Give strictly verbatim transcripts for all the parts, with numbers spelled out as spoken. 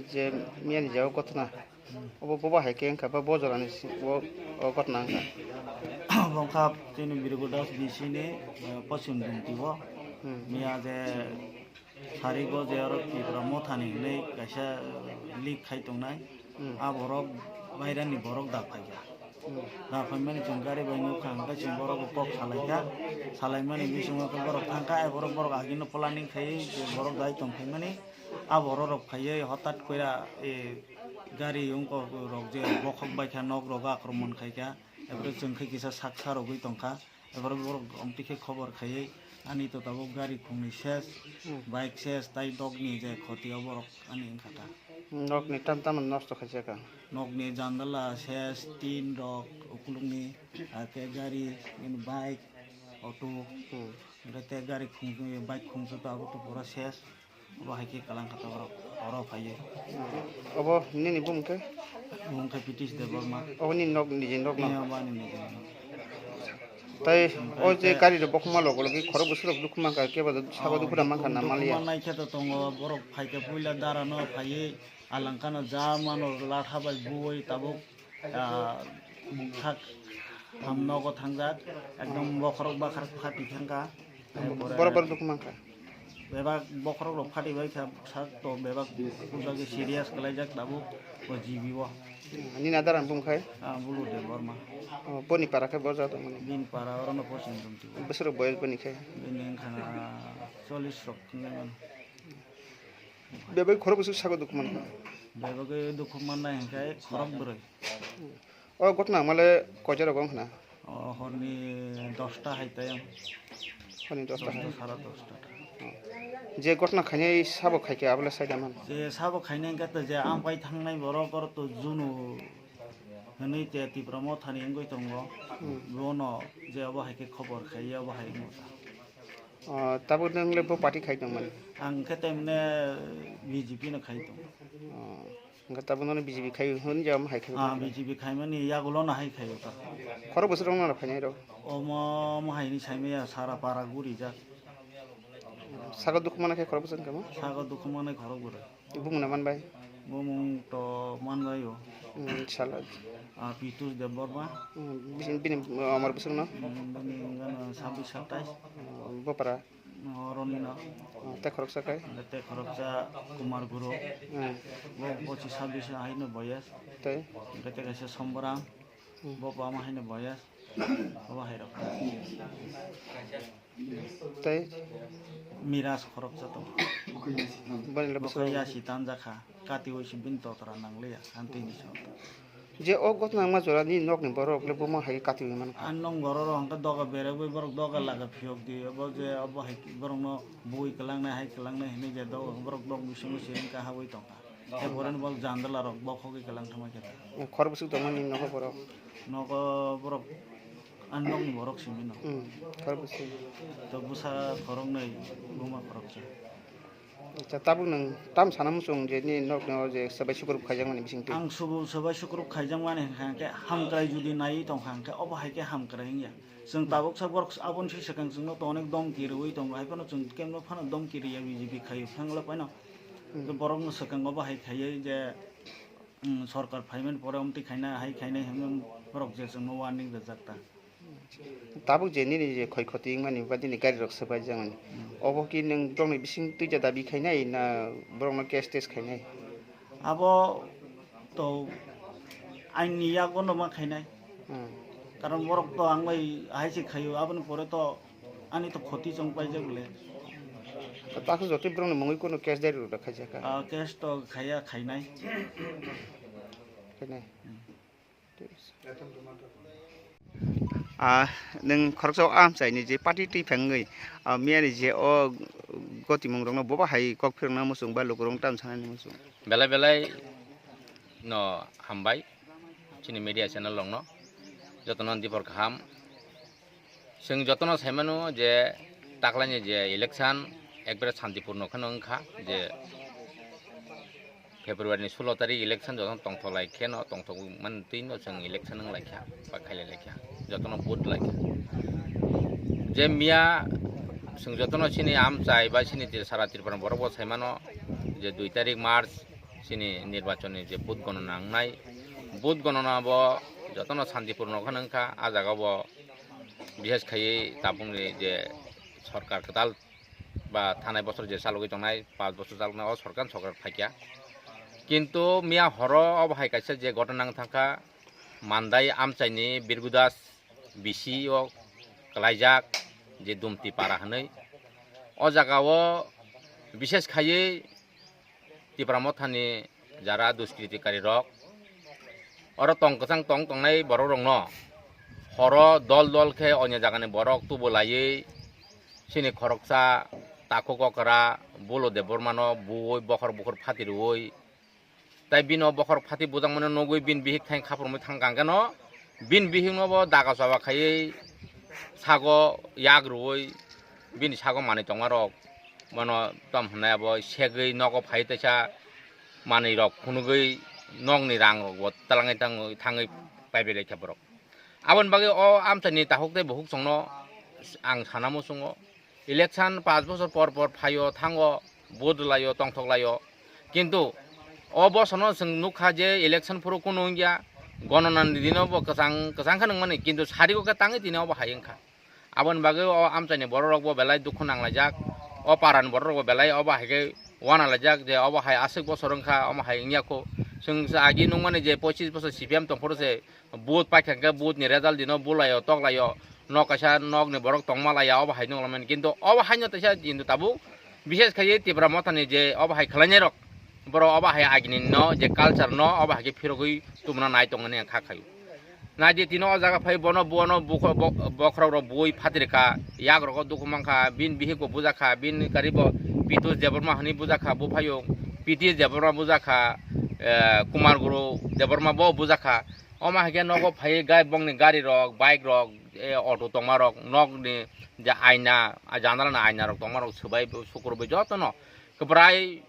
Je miyani je o gotna, obo boba hai khe wngkha, bo, bo jorani si-, o, o gotna wngkha. Bo wngkha chini Birgo Das B C ni, eh, Poschim Dumti o. Hmm. Miya je sarigo je aro Tipra Mothani hinwi kaisa leak khai tongnai. Hmm. A borok bairani borok da phaikha. Hmm. Da phaimani chwng gari bai nukha, hwnkhe chwng borok bo kok salaikha. Salaimani bisingo khe borok thangkha, ai borok, borok agino planning khaiwi je borok dai tongphaimani. A borok rok phaiwi hotat koira, e, gari wngkok rok je bokhok baikha, nok rok akromon khaikha, ephore chwng khe kisa saksa rogwi tongkha, ephore borok omtwi khe khobor khaiwi ani to tabuk gari khungni ses, hmm, bike ses, tai nokni je khoti o borok ani wngkha ta. Nokni tam tamo nosto khaijak ang. Nokni jandala ses, tin rok, ukulukni, hakhe gari, bini bike, auto, hmm, hwnkhe tei gari khung-, bike khungsu tabuk to pura ses. Obo hai khe kalang kha borok oro phaiwi. Obo nini bumung khe? Bumung khe Pritish Debbarma. Obo nini nok, niji nok no? Nini obo ani niji nok. Tai o je gari rok bokhokma logo logi khorok bwswk rok dukhu mankha, kebo sabo dukhu da mankha na maliya? Dukhu mannai khe to tongo, borok phaikhe puila dara no phaiwi alangkha no ja mano latha bai buwi tabuk, ah, thak tham nogo thangjak, ekdom bokhorok bakhorok phati thangkha. Borok borok dukhu mankha. Bebak bokhorok rok phati bai kha sak to bebak pujagi serious kalaijak tabuk o G B o. Nini adar ang bumung khai? Ah, Bulu Debbarma. Oh, boni para khe bo jato mani. Bini para orono Poschim Dumti. Bwswk boyes boni khe? Bini wngkha na chollish rok hinwi mano. Bebak khorok bwswk sago dukhu mankha? Bebak dukhu mannai hinkhe khorok bwrwi. O gotna male koijarogo wngkhna? O horni dosta hai tayang. Horni dosta hai. Dosta, sara dosta ta. Je gotna khainai sabo khaikhe abole saida man. Je sabo khainai hwnkhe to je ampai thangnai borok oro to Junu hwnwi te Tipra Mothani wngwi tongo. Hmm. Bono je obo hai khe khobor khai obo hai wngkha. O tabuk nwng le bo party khai tongmani? Ang khe temne B J P no khai tongo. O. Hwnkhe tabukno B J P khai hwn je omo hai khai Ah, tongkha. B J P khaimani yagulo no hai khai ta. Khorok bwswk rok no phainai rok? Omo, omo hai ni saimaya sara para guri jak. Sago dukhu mana khe khorok bwswk kamo? Sago dukhu manai khorok bwrwi. Bumung na man bai? Bumung to man bai o. Hmm, sala. Ah, Pitus Debbarma. Hmm, bini, bini, amar bwswk no? Hmm, bini gana sabis satais. Hmm, bopara. Oroni no. Oh, tei khoroksa kai? Tei khoroksa Kumar Guru. Hmm. Bo pochis sabis haino boyes. Tei? Hingke tei kaisa Sombram. Hmm. Bo bama haino boyes. Bo hai rok. Tei? Miras khoroksa to. Bani le Bo bwswk ya si tanjakha. Kati oi si bin totra nangliya. Hantini so. Je o gotna wngma jora nini nokni borok le buma hai kati wi mankha. Ang nong borok rok hwnkhe doga beregwi borok doga laga phiyok di, obo je obo hai borokno bui kwlangnai hai kwlangnai hinwi je doga borok nok bisingo se wngkha habwi tongkha. Tei borokni borok jandala rok bokhogwi kwlang thangma khe. Khor bwswk tongmani nogo borok? Nogo borok ang nokni borok simi no. Hmm, khor bwswk. To bwsa khoroknwi buma khoroksa. Acha, tabuk nwng tam sana muchung je nini nokni o je swbai sukruk khaijakmani bisingtwi? Ang subu swbai sukruk khaijakmani hwnkha hwnkhe hamkrai judi naiwi tongkha hwnkhe obo hai khe hamkrai wngya. Chwng tabuksa borok aboni se swkang chwngno to onek domki rwui tongo, hai phano chwng kemno phano domki rwya B J P khaio phangla paino. Hmm. Borokno swkang obo hai khaiwi je, um, sorkar phaimani pore omtwi khaina hai khainai hwnwi borok je chwngno warning rwjak ta. Tabuk je nini je khoi khoti wngmani ba nini gari rok swbaijak mani. Hmm. Obo ki nwng borokni bising twija dabi khainai na borokno case tes khainai? Abo to aini yago no ma khainai. Hmm. Karon borok to ang bai hai se khaio, aboni pore to ani to khoti chong paijak le. Takhe jotoi borokni mungwi kunu case diary rok khaijak kha? Ah, case to khaiya khainai. Khainai. Hmm. Ah, nwng khoroksa o amchaini je party twi phengwi, ah, miyani je o gotimung rokno bobo hai kok phirokna muchung ba lukurok tam sanani muchung. Belai belai no hambai chini media channel rokno jotono dipor kaham. Chwng jotono saimano je taklaini je election ekbare santipurno kheno wngkha, je February ni sulo tarik election jotono tongthok lai kheno, tongthok man twi no chwng election wng lai kha, ba khailai lai kha, jotono vote lai kha. Je miya chwng jotono chini amchai ba chini sara Tripura borok bo saimano je dui tarik March Chini nirbachonni je vote gonona wngnai, vote gonona bo jotono santipurno khe wngkha. A jaga bo bishes khaiwi tabukni je sorkar kwtal ba thanai bosor je chalogwi tongnai, panch bosor chaloknai, o sorkar, sorkar phaikya. Kintu miya horo obo hai kaisa je ghotona wng thangkha, Mandai amchaini Birgudas bisi o kwlaijak je Dumti para hwnwi. O jaga o bishes khaiwi Tipra Mothani jara duskritikari rok, oro tong kwchang tong tongnai borok rokno horo dol dol khe onyo jagani borok tubu laiwi chini khoroksa takhuk okra Bulo Debbarmano buwi bokhor bokhor phati rwui, tai bino bokhor phati bujakmano nugwi bini bihik thang khapurmwi thang kang khe no bini bihikno bo daga chaba khaiwi sago yak rwui bini sago manwi tongmarok bono tom hwnwi abo segwi nogo phai teisa manwi rok phunugwi nokni rang rok bo talangwi tangwi thangwi paibai laikha borok. Aboni bagwi o amchaini takhuk tei bukhuk chwngno ang sana muchungo. Election panch bosor por por phaio, thango, vote laio, tongthok laio. Kintu o bosonno chwng nukha je election phuru kunu wngya, gononani dino bo kwchang, kwchang khe nungmani, kintu sarigo khe tangwi tini obo hai wngkha. Aboni bagwi o amchaini borok rok bo belai dukhu nanglaijak, o parani borok rok bo belai obo hai khe uanalaijak je obo hai aswk bosor wngkha, omo hai wngya kho. Chwng agi nukmani je pochis bosor C P M tongphuru se, vote paikha khe vote ni result dino bulaio toklaio, nok kaisa nok ni borok tongma laiya obo hai nuklamani, kintu obo haino teisa kintu tabuk bishes khaiwi Tipra Mothani je obo hai khwlainai rok, borok obo hai agini no je culture no obo hai khe phirogwi tubuna nai tongmani ang kha khaio. Naidi tino o jaga phai bono bono bukho-, bo-, bokhorok rok bui phatirkha, yak rogo dukhu mankha, bin bihik bo bujakha, bin gari bo Pitus Debbarma hwnwi bujakha, bo phaio Pitis Debbarma bujakha, eh, Kumar Guru Debbarma bo bujakha. Omo hai khe nogo phaiwi gai bongni gari rok, bike rok, eh, auto tongma rok, nokni je aina, ah, janala ni aina rok tongma rok swbai, sukurbai jotono kwbrai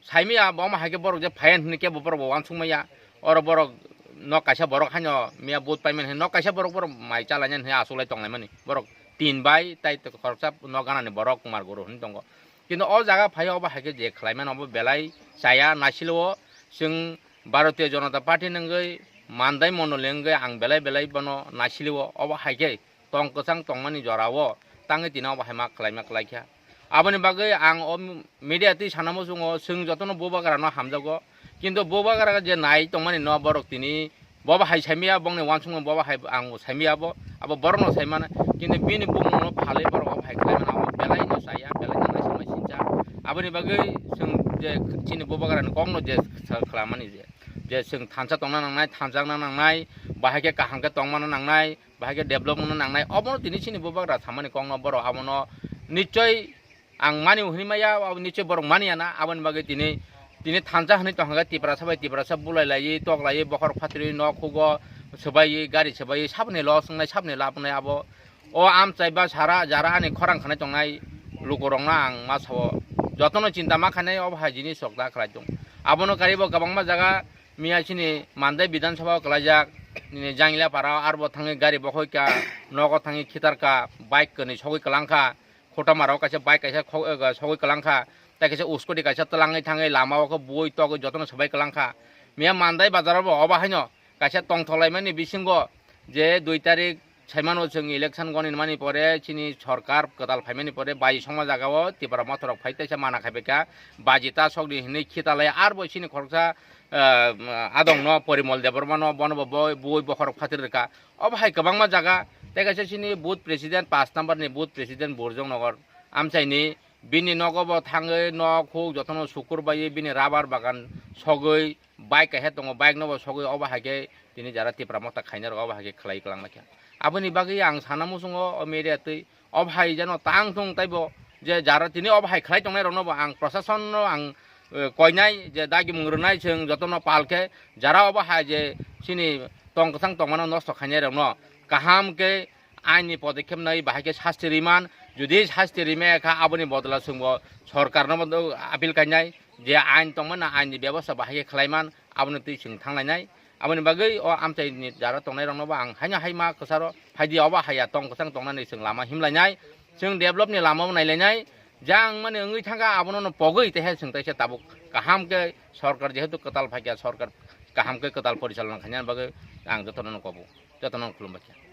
saimaya, omo hai khe borok je phaiya hwnwi kebo borok bo uansukmaya. Oro borok nok kaisa borok haino miya vote paimani hwnwi nok kaisa borok, borok mai chalainani hwnwi achuklai tonglaimani. Borok tin bai tai khoroksa nok ganani borok Kumar Guru hwnwi tongo. Kintu o jaga phai obo hai khe je khlaimano obo belai chaya naisilo o. Chwng Bharatiya Janata Party ni wngwi Mandai Mondol ni wngwi ang belai belai bono naisilo o. Obo hai khe tong kwchang tongmani jorao tangwi tini obo hai ma khlaima khlaikha. Aboni bagwi ang o media twi sana muchungo, chwng jotono bubagrano hamjago, kintu bubagra je nai tongmani no borok tini bobo hai saimaya, bongni uansukmung bobo hai ang saimaya abo, abo borokno saimana, kintu bini bumungno phalwi borok obo hai khlaimani abo belai no chaya, belai no naisingmai sincha. Aboni bagwi chwng je chini bubagrani kokno je sa-, khlamani je, je chwng thansa tongna nangnai, thanjakna nangnai, bahai khe kaham khe tongmana nangnai, bahai khe develop wngna nangnai, obono tini chini bubagra samani kokno borok abono nichoi ang mani hwnwi maya, abo nichoi borok mani ya na, aboni bagwi tini, tini thansa hwnwi tongkha khe Tiprasa bai Tiprasa bulai laiwi, tok laiwi, bokhorok phatirwi, nok hugo swbaiwi, gari swbaiwi, saboni loss wngnai, saboni lab wngnai abo. O amchai ba sara jara ani khorang khanai tongnai lukurokno ang ma sao, jotono chinta ma khainai obo hai jinis rok da khlai tong. Abono karibo kwbangma jaga miya chini Mandai Bidhan Sabha o kwlaijak, nini Jangila para o arbo thangwi gari bokhoi ka, nogo thangwi khitar ka, bike kwnwi sogwi kwlang kha, khotama rok kaisa bike kaisa kho-, eh, sogwi kwlang kha, tei kaisa scooty kaisa twlangwi thangwi lama o khe bui togwi jotono swbai kwlang kha. Miya Mandai bazar o bo obo haino kaisa tongthok laimani bisingo je dui tarik saimano chwng election goni mani pore chini sorkar kwtal phaimani pore baji songma jaga o Tipra Motha rok phai teisa mana khai bai kha, baji ta sokni hinwi khitalai arbo chini khoroksa, ah, adongno Porimol Debbarmano bono bo boi, boi bokhorok phatri rwkha. Obo hai kwbangma jaga tei kaisa chini booth president, paanch number ni booth president Burjong Nagar amchaini bini nogo bo thangwi nok huk jotono sukur baiwi bini rubber bagan sogwi bike kaisa tongo, bike no bo sogwi obo hai khe tini jara Tipra Motha khaina rok obo hai khe khlai kwlang lai kha. Aboni bagwi ang sana muchungo o media twi obo hai jeno tang thung tei bo je jara tini obo hai khlai tongnai rok no bo ang prosason no ang, eh, koinai je dagimung rwnai chwng jotono pal khe jara obo hai je chini tong kwchang tongmano nosto khainai rok no kaham khe aini podokkhep nai bahai khe sasti riman, jodi sasti rimaya kha aboni bodola chwngbo sorkarno bo appeal kainai je ain tongmani aini bebosta bahai khe khlaiman, aboni twi chwng thanglainai. Aboni bagwi o amchaini jara tongnairokno bo ang haino hai ma kwcharo phaidi obo haiya tong kwchang tongnani chwng lama himlainai, chwng developni lama bo nailainai, Jang mani wngwi thangkha, abono no pogwi tehe chwng teisa tabuk kaham khe sorkar jehetu kwtal phaikha, sorkar kaham khe kwtal porichalona khainani bagwi ang jotono no kobo, jotono no khulumbaikha.